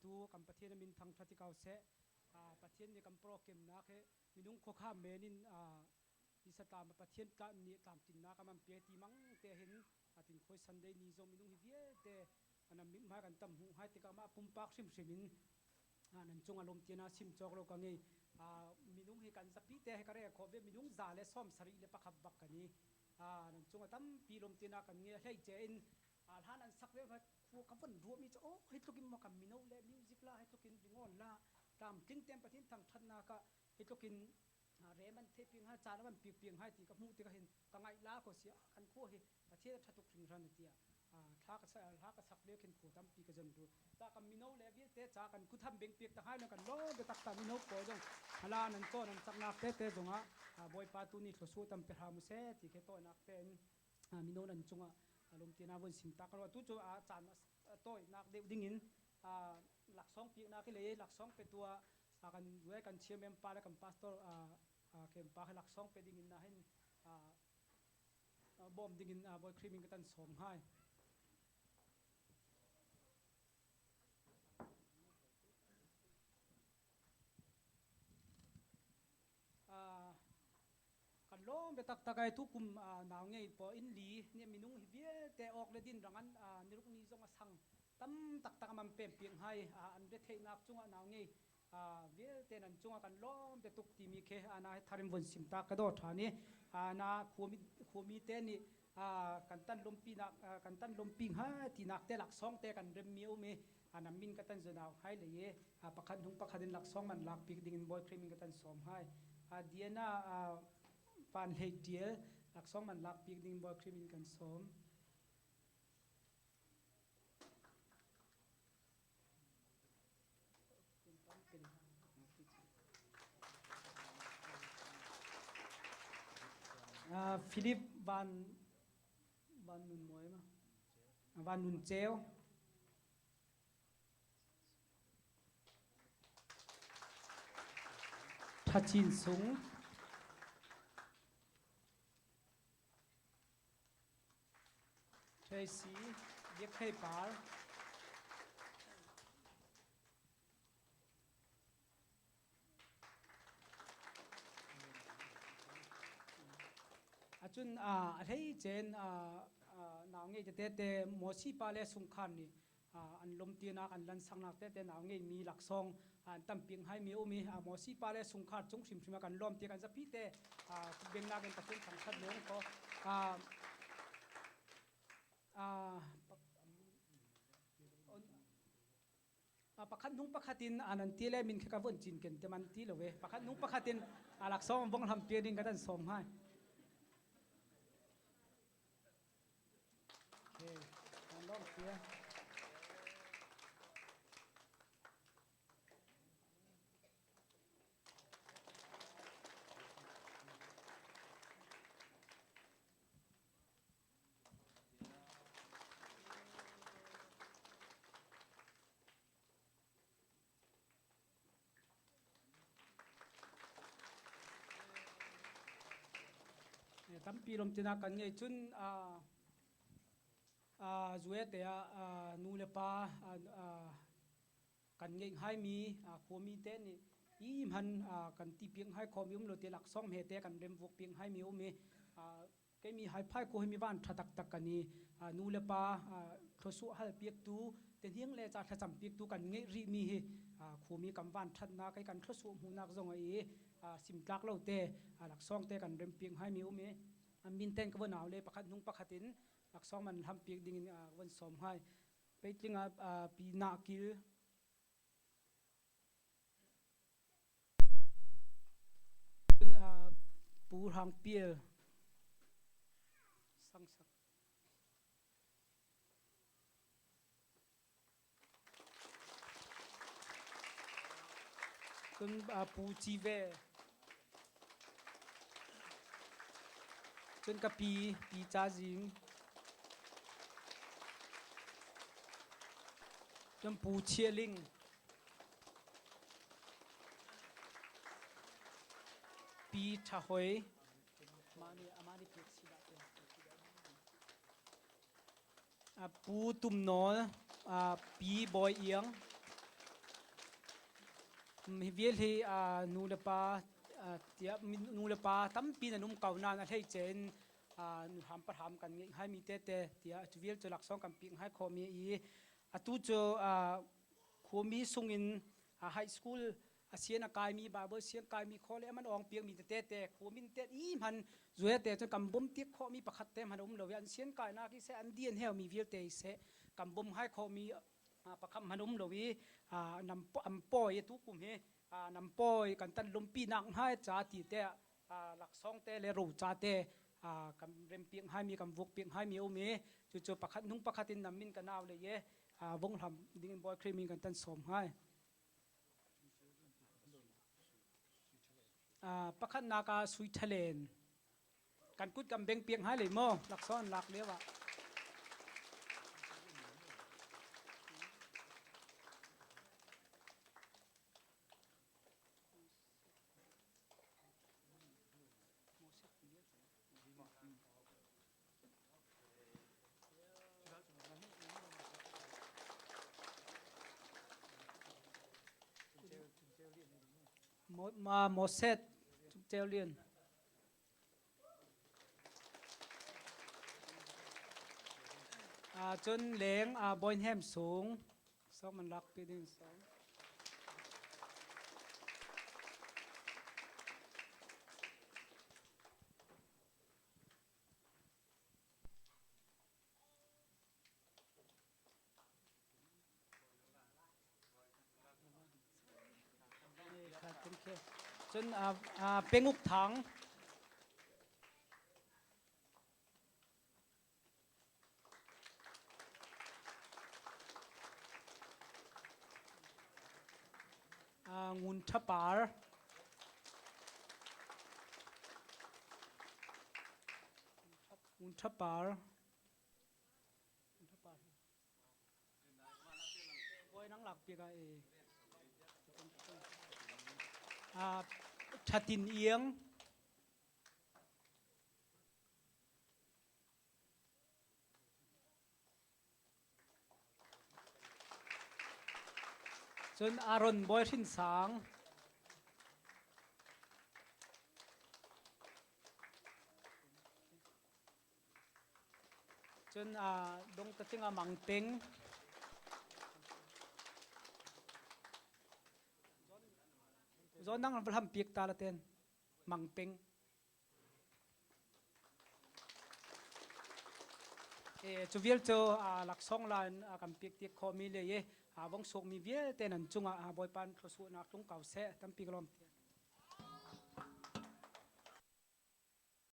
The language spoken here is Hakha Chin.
petu kan Pathian a min thangṭhat i ko seh. Pathian nih kan program nak he minung khuakha men in isatlam Pathian nih tlamtlinnak a man pe ti mang te hin atin khoi Sunday ni zong minung hi vialte anam mim hmai kan tam hmuh hai tikah mah pumpak hrimhrim in nan cung a lawm tiana sim cawk lo ka ngei. Minung hi kan zapi te he ka re kho ve, minung 131 bak kan i nan cung a tampi lawm tiana kan nge hlei che in hlan an sak ve khu ka von ruami chu oh hi tlukin mo kan mino le music la hi tlukin ringon la tlam tling tem Pathian thang that na ka hi tlukin rem an the ping ha chan an pik ping hai ti ka hmu ti ka hin ka ngai la ko sia kan khu hi Pathian tha tuk hringhran tia thla ka hla ka sak le khin khu tampi ka zon ru cha kan mino le vialte cha kan kutham beng piak ta hai na kan lo be tak ta mino po jong hala nan to nan chak nak te te zonga Bawipa tu ni thlosu tam pe hramu se ti khe to nak te in mino nan chunga lom ti na von sim ta kan tu chu a chan toy nak deuh ding in laksong piak nak le laksong pe tua kan we kan chairman pa le kan pastor kem pa khe laksong pe ding in na hin bawm ding in Bawi Khrih min ka tan sawm hai. Kan lawm be tak tak ai tu kum nau ngei po in li ne minung hi vialte ok le din rangan niruk ni zong a sang tam tak tak mam pem piang hai an re theihnak chungah nau ngei vialte nan cungah kan lawm te tuk timi khe ana tharim von sim ta ka do tha ni. Ana khuami khuami te nih kan tan lompi nak kan tan lompi ha ti nak te lak song te kan rem mi um i ana min ka tan zonau hai le ye pakhat hnung pakhat in lak song man lak pik ding in boy min ka tan som hai. Diana van hlei tial lak song man lak pik ding boy min kan som. Philip Van Van Nun Mawi ma Van Nun Ceu. Thachin Sung. Tracy Biak Hlei Par. Acun a hlei cen nau ngei tete te Mosi pa le sungkhan nih an lomtinak an lansangnak tete nau ngei mi laksawng an tamping hai mi um i Mosi pa le sungkhar cung hrimhrim kan lawm ti kan zapi te bengnak in Pathian thangthat lung ko. Pakhat hnung pakhat in anan ti le min khe ka vun cin ken te man ti lo ve, pakhat hnung pakhat in alak song bong hlam pi ding ka dan som hai. Okay, kan lom sia. Tampi lomtinak kan ngei. Cun zue te ah nu le pa kan ngeih ngaimi khuami te nih i hman kan ti piak ngai khomi um lo te laksawng he te kan rem vuk piak ngaimi um i keimi haiphai ko mi van tha taktak kan i nu le pa thluasu hal piak tu te hniang le cha thlacam piak tu kan ngeih rih mi hi khuami kan van thatnak kai kan thluasu hmuhnak zong i simtlak lo te laksawng te kan rem piak ngai mi um i min ten ka von au le pakhat hnung pakhat in laksawng man hlam piak ding in von som ngai. Peitling ah pi na kil. Pu Hrang Pial sang sak. Cun Pu Ci Ve. Cun ka pi Pi Ca Zing. Cun Pu Chia Ling. Pi Tha Hoi. Pu Tum Nawl, Pi Bawi Iang. Hi vial hi nu le pa tiah nu le pa tampi nan um ko nain a hleice in nu hram pahram kan ngeih ngai mi tete tiah cu vial cu laksawng kan pek ngai khawhmi i atu cu khuami sungin high school a sian a kaimi Bible siang kaimi khaw le man ong piak mi tete te khuamin te i man zue te cun kan bom tik khawh mi pakhat te man um lo i an sian kai nak i se an dian heu mi vialte se kan bom hai khawh mi pakhat man um lo i nam am poi tu kum hi nam poi kan tan lumpi nak hngai cha ti te laksawng te le ro cha te kan rem piak hai mi kan vuk piak hai mi um i cu cu pakhat nung pakhat in nam min ka nau le ye vong hlam ding in boy khri mi kan tan som hai. Pakhatnak ah sui ṭhalen kan kut kan beng piak hnga lei maw laksawng an lak lio ah. Ma Moses Ceu Lian. Cun leng Bawi Sung sok man lak pi ding song. Cun penguk thang. Ngun Ṭhapar. Ngun Ṭhapar. Bawi nang lak pi ka e. Ṭhatin iang. Cun Aaron bawi hrinsang. Cun dongtatling a mang peng. Zawn nang hlam piak ta la ten mang peng. Cu vial cu laksawng la in a kan pek tik khawhmi le i vong sukmi vialte nan cungah Bawipa thluachuahnak tlung ko seh tampi ka lawm.